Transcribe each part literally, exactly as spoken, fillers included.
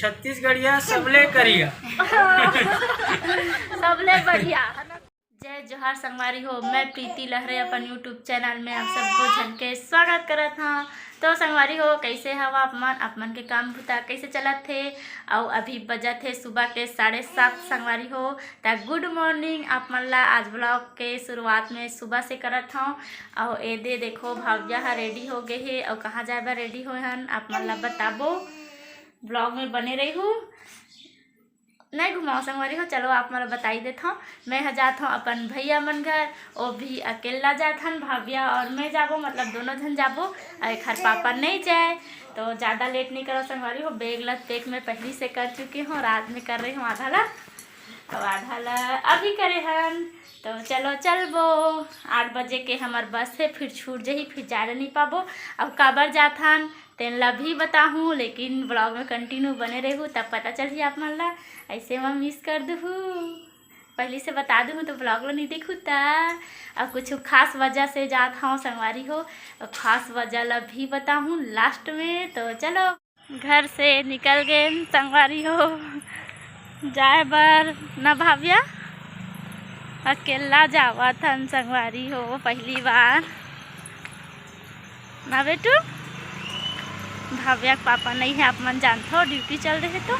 छत्तीसगढ़िया सबले करिया। सबले बढ़िया। जय जोहार संगवारी हो, मैं प्रीति लहरे अपन YouTube चैनल में आप सबो झन के स्वागत करत हव। तो संगवारी हो, कैसे हव आप मन? आप मन के काम बुता कैसे चलत हे? अउ अभी बजत हे सुबह के साढ़े सात संगवारी हो। त गुड मॉर्निंग आप मन ला। आज ब्लॉग के शुरुआत में सुबह से करत हव। अउ ए दे देखो, भाविया ह रेडी हो गे हे अउ कहाँ जाए बर रेडी होए हन, आप मन ला बताबो। ब्लॉग में बने रहिहू। नहीं घुमाओ संगवारी हो, चलो आप मन ला बताई देत हव। मैं ह जात हव अपन भैया मन घर, वो भी अकेला जात हन, भाविया और मैं जाबो, मतलब दोनों झन जाबो। अउ एखर पापा नहीं जाए, तो ज़्यादा लेट नहीं करो संगवारी हो। बैग ला पैक मैं पहली से कर चुकी हूँ, रात में कर रही हूँ आधा ला, तो आधा ला अभी करे हन। तो चलो चलबो, आठ बजे के हमर बस हे, फिर छूट जही, फिर जाए नहीं पाबो। अब काबर जात हन तेन ला भी बताहूँ, लेकिन ब्लॉग में कंटिन्यू बने रहू, तब पता चलही आप मन ला। ऐसे मैं मिस कर दूहू, पहली से बता दूहूँ तो ब्लॉग ला नहीं देखू त। अब कुछ खास वजह से जात हव संगवारी हो, अब खास वजह ला भी बताहूँ लास्ट में। तो चलो, घर से निकल गेन संगवारी हो, जाए बर न भाविया, अकेला जावत हन संगवारी हो पहली बार। ना बेटू, भाविया के पापा नहीं है, आप मन जानथव, ड्यूटी चल रहे तो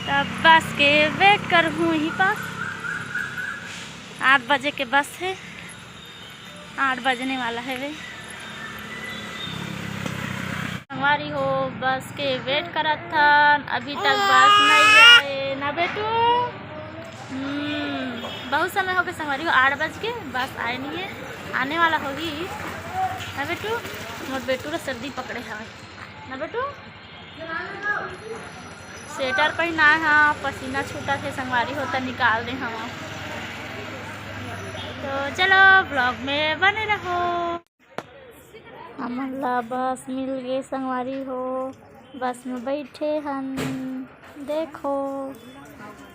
तब बस के वेट करहूँ यहीं पास। आठ बजे के बस है, आठ बजने वाला है वे। संगवारी हो, बस के वेट करत थन, अभी तक बस नहीं आए ना बेटू। हम्म, बहुत समय हो गए संगवारी हो, आठ बज के बस आए नहीं है, आने वाला होही ना बेटू। मोर बेटू ला सर्दी पकड़े हवे ना बेटू, स्वेटर पहनाए हा, पसीना छूटत हे संगवारी हो, त निकाल दे हवा। तो चलो ब्लॉग में बने रहो। हमन ला बस मिल गे संगवारी हो, बस में बैठे हन। देखो,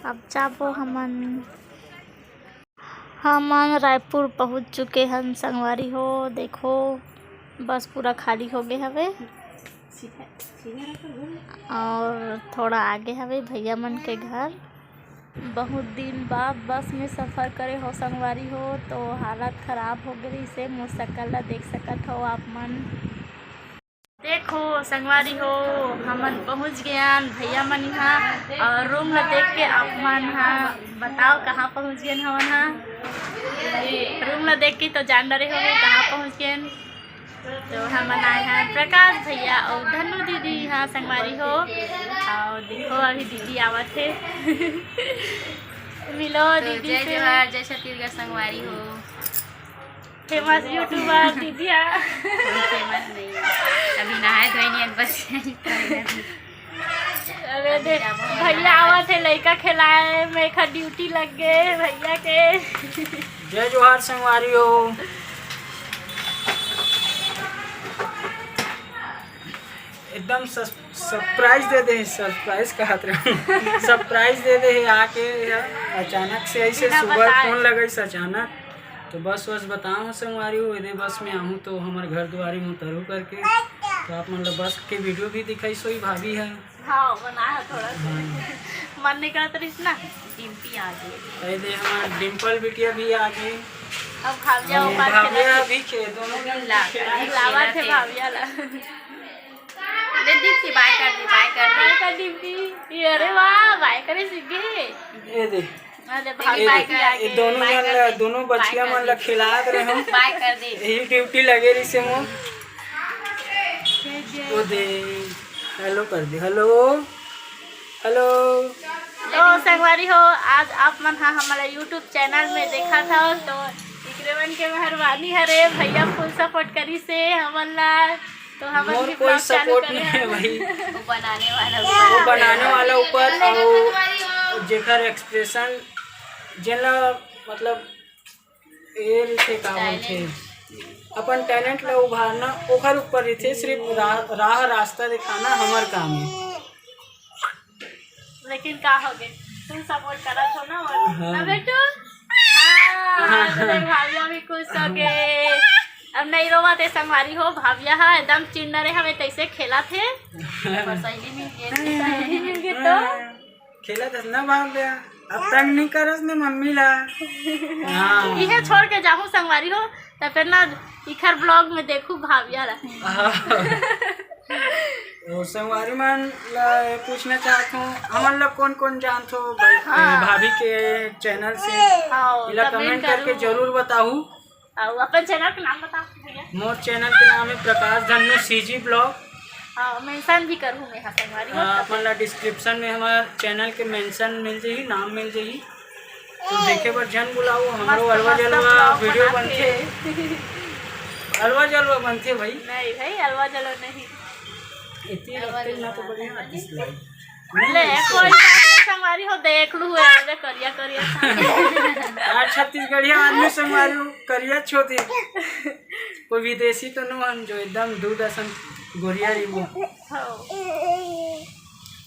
अब जाबो हमन। हमन रायपुर पहुंच चुके हन संगवारी हो। देखो, बस पूरा खाली हो गए हवे और थोड़ा आगे हवे भैया मन के घर। बहुत दिन बाद बस में सफर करे हो संगवारी हो, तो हालत खराब हो गई से मोर शकल ला देख सकत हो आप मन। देखो संगवारी हो, हमन पहुंच गेन भैया मन इहाँ, और रूम ला देख के आप मन हा बताओ कहाँ पहुंच गेन हमन हा। रूम ला देख के तो जान डरे होगे कहाँ पहुंच गेन। तो हमन आए हैं प्रकाश भैया और धनु दीदी इहाँ संगवारी हो, और देखो अभी दीदी आवत हे। मिलो तो दीदी जय से। जोहार, जय छत्तीसगढ़ संगवारी हो। फेमस यूट्यूबर दीदी है। फेमस नहीं है, अभी नहाए धोए नहीं बस। अरे दे, भैया आवत हे लइका खिलाए, मैं खा ड्यूटी लग गए भैया के। जय जोहार संगवारी हो। एकदम सस-, सरप्राइज दे दे, सरप्राइज कहत रहे, सरप्राइज दे दे हे आके। अचानक से ऐसे बिना सुबह बताए। फोन लगइस अचानक, तो बस बस बताओ संगवारी हो, एदे बस में आहूँ तो हमर घर दुआरी में उतरू करके, तो आप मन ला बस के वीडियो भी दिखाई सोई भाभी है। हाँ, बनाए है थोड़ा सा। हाँ। मन नहीं करत रहिस ना। डिम्पी आ गई। ए दे हमार डिम्पल बिटिया भी आ गई। अब भाविया और ओपार भाविया खेलत भी खे-, दोनों जन ला-, खेलत लावत हे थे। भाविया ला। ले दीप्ति, बाय कर दे, बाय कर दे। बाय कर दीप्ति। ये अरे वाह, बाय करे सीख गई। ए दे। अरे ए भाभी दे, आ ये गए, दोनों बाय जन कर ला, दे। दोनों बाय बच्चिया कर मन ला दे। खिलात रहे हम। बाय कर दे। यही ड्यूटी लगे रहिसे मोर। ओ दे, हेलो कर दे, हेलो, हेलो। तो संगवारी हो, आज आप मन हा हमारा YouTube चैनल में देखा था, तो इकरे मन के मेहरबानी हरे, भैया फुल सपोर्ट करिसे हमन ला, तो हमन मोर भी कोई ब्लॉग चालू सपोर्ट करे नहीं है हन। भाई। वो बनाने वाला वो ऊपर। बनाने वाला ऊपर, और जेकर एक्सप्रेशन, जेला मतलब ए रिथे का बोलथे, टैलेंट। अपन टैलेंट ला उभारना ओखर ऊपर रिथे, सिर्फ रा-, राह रास्ता दिखाना हमर काम है। लेकिन का हो गए, तुम सपोर्ट करत हो ना, और हाँ। ना बेटू? हाँ, हाँ। तो देख, भाविया भी खुश हो गए। अब नहीं रोवत हे संगवारी हो, भाविया हा एकदम चिन्नरे हवे तैसे खेलत हे। सहेली मिल गई। खेलत हस ना भाग गया, अब तंग नहीं करस ने मम्मी ला। हाँ। इहे छोड़ के जाहूँ संगवारी हो, त फिर ना इखर vlog में देखू भाविया ला। हाँ। तो संगवारी मन ला ये पूछना चाहत हूँ, हमन ला कौन कौन जानत हो भाई, हाँ। भाभी के channel से? हाँ, इला comment comment करके करू। जरूर बताहू। अउ अपन channel के नाम बता भैया। मोर channel के नाम है प्रकाश धन्नू CG vlog। हाँ, mention भी करहूँ मैं, हाँ, संगवारी हो। हाँ, अपन ला description में हमार channel के mention मिल जाही, नाम मिल जाही। तो देखे बर झन भुलाओ, हमरो मस्त, अलवा मस्त जलवा vlog video बनाथे। बनथे। अलवा जलवा बनथे भाई। नहीं भाई, अलवा जलवा नहीं। इतनी अलवा रखते ना जलवा तो बढ़िया बनथे। आतिश लाई। ले, कोई बात नहीं, संगवारी हो, देख लू, ए, दे करिया, करिया। यार, छत्तीसगढ़िया आदमी संगवारी हो, करिया छोटे। कोई विदेशी तो नो हन, जो एकदम दूध असन गोरिया रही वो। हो।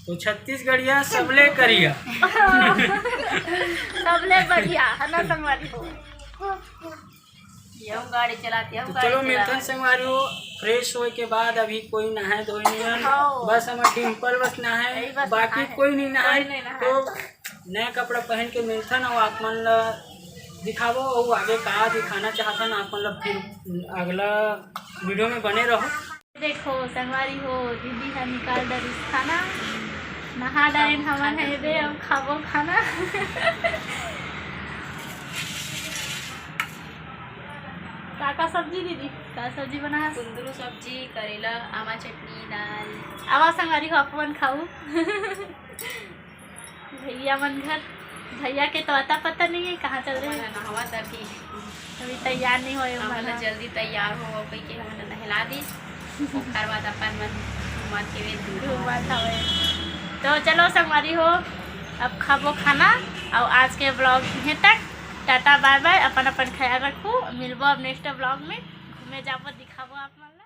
तो छत्तीसगढ़िया सबले करिया। सबले बढ़िया, है ना, संगवारी हो? ये हम गाड़ी चलाते हैं, हम तो गाड़ी चलो, चला मिलथन रहे हैं। संगवारी हो, fresh होए के बाद अभी कोई नहाए धोए नहीं हन। हाँ। बस हमर डिम्पल बस नहाए, यही बस बाकी नहाए। कोई नहीं नहाए। कोई नहीं नहाए। तो नया कपड़ा पहन के मिलथन अउ आप मन ला दिखाबो अउ आगे का दिखाना चाहथन आप मन ला, फिर अगला video में बने रहो। देखो संगवारी हो, दीदी हा निकाल डरिस खाना, नहा डारेन हमन हे बे, अब खाबो खाना। का का सब्जी दीदी, का सब्जी बना हस? कुंदरू सब्जी, करेला, आमा चटनी, दाल। आवा संगवारी हो, अपन खाऊ। भैया मन घर, भैया के तो अता पता नहीं है कहाँ चल रहे हैं। नहावत अभी। अभी तैयार नहीं होए हमन हमन ह। जल्दी तैयार हो कह के हमन नहला दी। ओकर बाद अपन मन घूमत हेवे, घूमत हवे। तो चलो संगवारी हो, अब खाबो खाना। और आज के vlog इहें तक। टाटा bye bye, अपन अपन ख्याल रखू। मिलबो अब next vlog में, घूमे जाबो, दिखाबो आप मन ला।